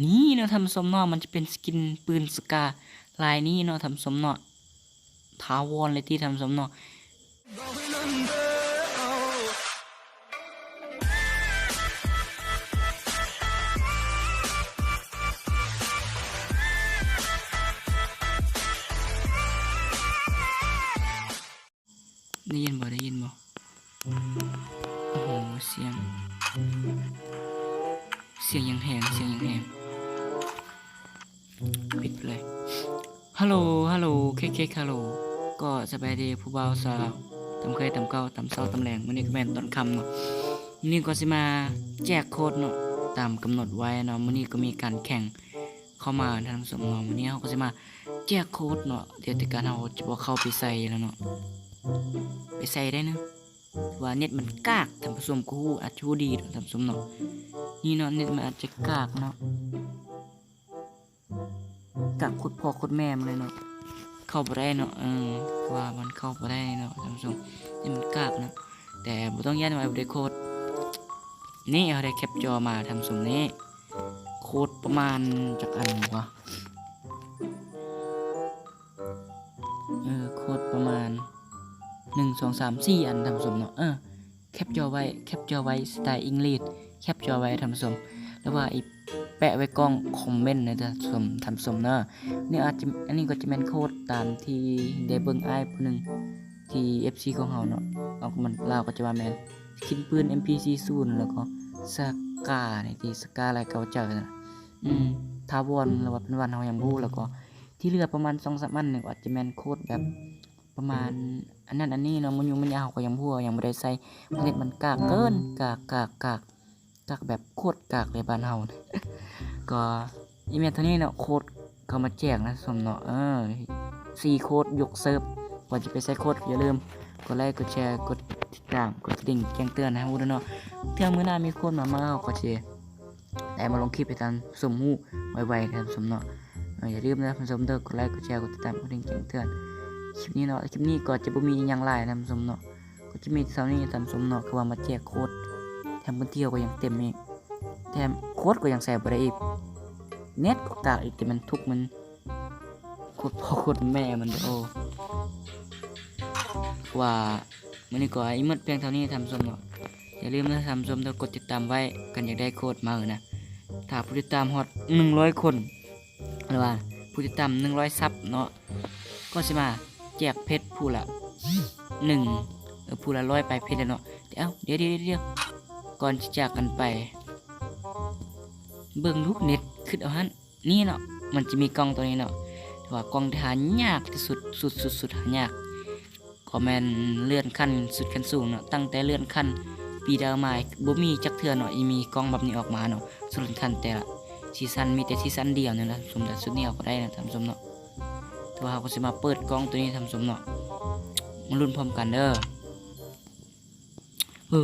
ນີ້ເນາະທ່ານຜູ້ຊົມເນາະ ມັນຈະເປັນສະກິນປືນສະກາລາຍນີ້ເນາະທ່ານຜູ້ຊົມເນາະ ຖາວອນເລີຍຕິທ່ານຜູ້ຊົມເນາະ. ໄດ້ຍິນບໍ່? ໄດ້ຍິນບໍ່? ໂອ້ໂຫ ສຽງ ສຽງຢ່າງແຮງ ສຽງຢ່າງແຮງ ປິດໄປເລີຍ. ຮັລໂຫຼ ຮັລໂຫຼ ເຄກ ເຄກ ຮັລໂຫຼ ກໍສະບາຍດີຜູ້ບ່າວສາວ ຕາມເຄີຍ ຕາມເກົ່າ ຕາມເຊົ້າ ຕາມແລງ ມື້ນີ້ກໍແມ່ນຕອນຄ່ຳເນາະ. ມື້ນີ້ກໍຊິມາແຈກໂຄດເນາະ ຕາມກຳນົດໄວ້ເນາະ. ມື້ນີ້ກໍມີການແຂ່ງເຂົ້າມາທ່ານຜູ້ຊົມເນາະ. ມື້ນີ້ເຮົາກໍຊິມາ ແຈກໂຄດເນາະ ດຽວແຕ່ການເຮົາຈະບໍ່ເຂົ້າໄປໃສ່ແລ້ວເນາະ ໄປໃສ່ໄດ້ນະ ວ່າເນັດມັນກາກ ທ່ານຜູ້ຊົມກໍຮູ້ ອາດຈະຮູ້ດີດອກທ່ານຜູ້ຊົມເນາະ. ນີ້ເນາະ ເນັດມັນອາດຈະກາກເນາະ ກາກໂຄດພໍ່ໂຄດແມ່ມັນເລີຍເນາະ ເຂົ້າບໍ່ໄດ້ເນາະ. ເອີ ວ່າມັນເຂົ້າບໍ່ໄດ້ເນາະທ່ານຜູ້ຊົມ ເນັດມັນກາກເນາະ. ແຕ່ບໍ່ຕ້ອງຢ້ານວ່າບໍ່ໄດ້ໂຄດ ນີ້ເຮົາໄດ້ແຄັບຈໍມາທ່ານຜູ້ຊົມ ນີ້ ໂຄດປະມານຈັກອັນວະ? ເອີ ໂຄດປະມານ ໜຶ່ງ ສອງ ສາມ ສີ່ ອັນທ່ານຜູ້ຊົມເນາະ. ເອີ ແຄັບຈໍໄວ້ ແຄັບຈໍໄວ້ ສະໄຕອິງລິດ ແຄັບຈໍໄວ້ທ່ານຜູ້ຊົມ ຫຼືວ່າອີກແປະໄວ້ກ່ອງຄອມເມັນນະທ່ານຜູ້ຊົມ ທ່ານຜູ້ຊົມເນາະ. ນີ້ອາດຈະ ອັນນີ້ກໍຈະແມ່ນໂຄດຕາມທີ່ໄດ້ເບິ່ງອ້າຍຜູ້ໜຶ່ງ ທີ່ເອັຟຊີຂອງເຮົາເນາະ ເອົາ ມັນ ລາວກໍຈະວ່າແມ່ນສະກິນປືນ ເອັມພີສີ່ສູນ ແລ້ວກໍສະກາ ນີ້ຕິ ສະກາລາຍເກົ່າເຈົ້ານະ ອືມ ຖາວອນ ຫຼືວ່າເປັນວັນເຮົາຍັງບໍ່ຮູ້. ແລ້ວກໍທີ່ເຫຼືອປະມານສອງສາມອັນນີ້ ອາດຈະແມ່ນໂຄດແບບປະມານອັນນັ້ນອັນນີ້ເນາະ ມັນຫຍຸ້ງມັນຍາກ ເຮົາກໍຍັງບໍ່ຮູ້ ຍັງບໍ່ໄດ້ໃສ່ ເນັດມັນກາກເກີນ ກາກ ກາກ ກາກ ກາກແບບໂຄດກາກເລີຍບ້ານເຮົາ. ກໍອີເມວເທົ່ານີ້ເນາະ ໂຄດເຂົ້າມາແຈກນະສົມເນາະ. ເອີ ສີ່ໂຄດຍົກເສີບ. ກ່ອນຈະໄປໃສ່ໂຄດ ຢ່າລືມກົດໄລ ກົດແຊ ກົດຕິດຕາມ ກົດກະດິ່ງແຈ້ງເຕືອນໃຫ້ຮູ້ເດີເນາະ. ເທື່ອມື້ໜ້າມີໂຄດມາໃໝ່ ເຮົາກໍຊິໄດ້ມາລົງຄລິບໃຫ້ທ່ານຜູ້ຊົມຮູ້ໄວໆ ທ່ານຜູ້ຊົມເນາະ. ເອີ ຢ່າລືມນະທ່ານຜູ້ຊົມເດີ ກົດໄລ ກົດແຊ ກົດຕິດຕາມ ກົດກະດິ່ງແຈ້ງເຕືອນ. ຄລິບນີ້ເນາະ ຄລິບນີ້ກໍຈະບໍ່ມີອີ່ຫຍັງຫຼາຍ ທ່ານຜູ້ຊົມເນາະ. ກໍຈະມີເທົ່ານີ້ທ່ານຜູ້ຊົມເນາະ ຄືວ່າມາແຈກໂຄດ ແຖມພື້ນທີ່ເຮົາກໍຍັງເຕັມອີກ ແຖມໂຄດກໍຍັງໃສ່ບໍ່ໄດ້ອີກ ເນັດກໍກາກອີກ ແຕ່ມັນທຸກມັນໂຄດພໍ່ໂຄດແມ່ມັນເດີ. ໂອ້ ວ່າມື້ນີ້ກໍມີໝົດພຽງເທົ່ານີ້ທ່ານຜູ້ຊົມເນາະ. ຢ່າລືມເດີທ່ານຜູ້ຊົມເດີ ກົດຕິດຕາມໄວ້ ຄັນຢາກໄດ້ໂຄດມານະ. ຖ້າຜູ້ຕິດຕາມຮອດໜຶ່ງຮ້ອຍຄົນ ຫຼືວ່າຜູ້ຕິດຕາມໜຶ່ງຮ້ອຍຊັບເນາະ ກໍຊິມາແຈກເພັດຜູ້ລະໜຶ່ງ ເອີ ຜູ້ລະຮ້ອຍປາຍເພັດແລ້ວເນາະ. ດຽວ ດຽວ ດຽວ ກ່ອນຈະຈາກກັນໄປ ເບິ່ງລູກເນັດ ຄຶດເອົາຫັ້ນ. ນີ້ເນາະ ມັນຈະມີກ່ອງໂຕນີ້ເນາະ ທີ່ວ່າກ່ອງທີ່ຫາຍາກທີ່ສຸດ ສຸດ ສຸດ ສຸດຫາຍາກ. ກໍແມ່ນເລື່ອນຂັ້ນສຸດຂັ້ນສູງເນາະ. ຕັ້ງແຕ່ເລື່ອນຂັ້ນປີດາວມາ ບໍ່ມີຈັກເທື່ອເນາະ ທີ່ມີກ່ອງແບບນີ້ອອກມາເນາະ. ສຸດເລື່ອນຂັ້ນແຕ່ລະຊີຊັນ ມີແຕ່ຊີຊັນດຽວນີ້ນະທ່ານຜູ້ຊົມ. ແຕ່ຊຸດນີ້ເຮົາກໍໄດ້ນະທ່ານຜູ້ຊົມເນາະ. ແຕ່ວ່າເຮົາກໍຊິມາເປີດກ່ອງໂຕນີ້ທ່ານຜູ້ຊົມເນາະ. ມາລຸ້ນພ້ອມກັນເດີ. ເອີ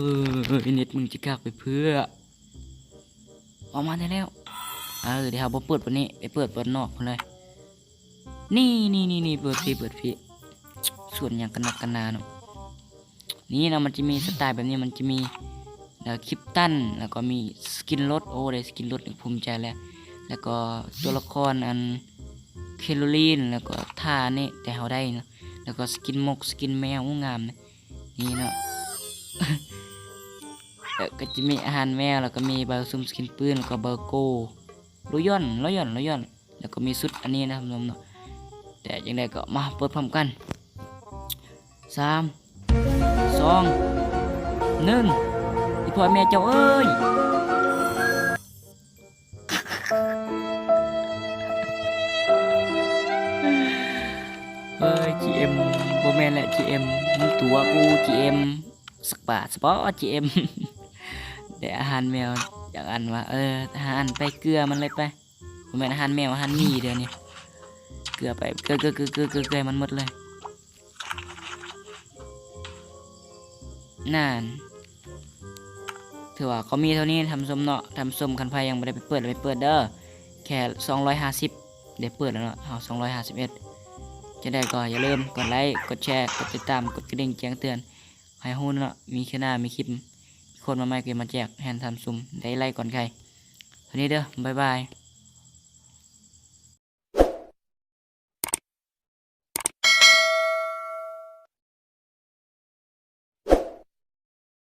ຍ ເນັດມຶງຈະກາກໄປເພື່ອ ອອກມາໄດ້ແລ້ວ. ເອີ ດຽວເຮົາບໍ່ເປີດບາດນີ້ ໄປເປີດບາດນອກພຸ້ນເລີຍ. ນີ້ ນີ້ ນີ້ ນີ້ ເປີດພີ້ ເປີດພີ້ ສວນຫຍັງກັນນັກກັນໜາເນາະ. ນີ້ເນາະ ມັນຈະມີສະໄຕແບບນີ້ ມັນຈະມີ ເອີ ຄຣິບຕັນ ແລ້ວກໍມີສະກິນລົດ. ໂອ້ ໄດ້ສະກິນລົດນີ້ພູມໃຈແລ້ວ. ແລ້ວກໍຕົວລະຄອນອັນ ເຄໂຣລິນ ແລ້ວກໍທ່ານີ້ ແຕ່ເຮົາໄດ້ເນາະ. ແລ້ວກໍສະກິນມົກ ສະກິນແມວ ໂອ້ ງາມ. ນີ້ເນາະ ແລ້ວກໍຈະມີອາຫານແມວ ແລ້ວກໍມີເບົາຊຸມ ສະກິນປືນ ແລ້ວກໍເບົາໂກ ໂລຢອນ ໂລຢອນ ໂລຢອນ ແລ້ວກໍມີຊຸດອັນນີ້ນະທ່ານຜູ້ຊົມເນາະ. ແຕ່ຈັ່ງໃດກໍມາເປີດພ້ອມກັນ ສາມ ສອງ ໜຶ່ງ ອີ່ພໍ່ແມ່ເຈົ້າເອີຍ. ເອີຍ ຈີເອັມ ບໍ່ແມ່ນແຫຼະ ຈີເອັມ ມັນຕົວະກູ ຈີເອັມ ສັກບາດສະເພາະ ຈີເອັມ ໄດ້ອາຫານແມວຈັກອັນວະ. ເອີ ອາຫານ ໄປເກືອມັນເລີຍໄປ. ບໍ່ແມ່ນອາຫານແມວ ອາຫານໝີເດີນີ້. ເກືອໄປ ເກືອ ເກືອ ເກືອ ເກືອ ເກືອໃຫ້ມັນໝົດເລີຍ. ນັ້ນ ຖືວ່າກໍມີເທົ່ານີ້ທ່ານຜູ້ຊົມເນາະ. ທ່ານຜູ້ຊົມ ຄັນໃຜຍັງບໍ່ໄດ້ໄປເປີດ ໄປເປີດເດີ. ແຄ່ສອງຮ້ອຍຫ້າສິບ ໄດ້ເປີດແລ້ວເນາະ ເຮົາສອງຮ້ອຍຫ້າສິບເອັດ. ຈັ່ງໃດກໍຢ່າລືມກົດໄລ ກົດແຊ ກົດຕິດຕາມ ກົດກະດິ່ງແຈ້ງເຕືອນ ໃຫ້ຮູ້ເນາະ. ມີເທື່ອໜ້າມີຄລິບ ມີຄົນມາໃໝ່ ກໍມາແຈກໃຫ້ທ່ານຜູ້ຊົມໄດ້ໄລ່ກ່ອນໃຜ. ເທົ່ານີ້ເດີ ບາຍບາຍ.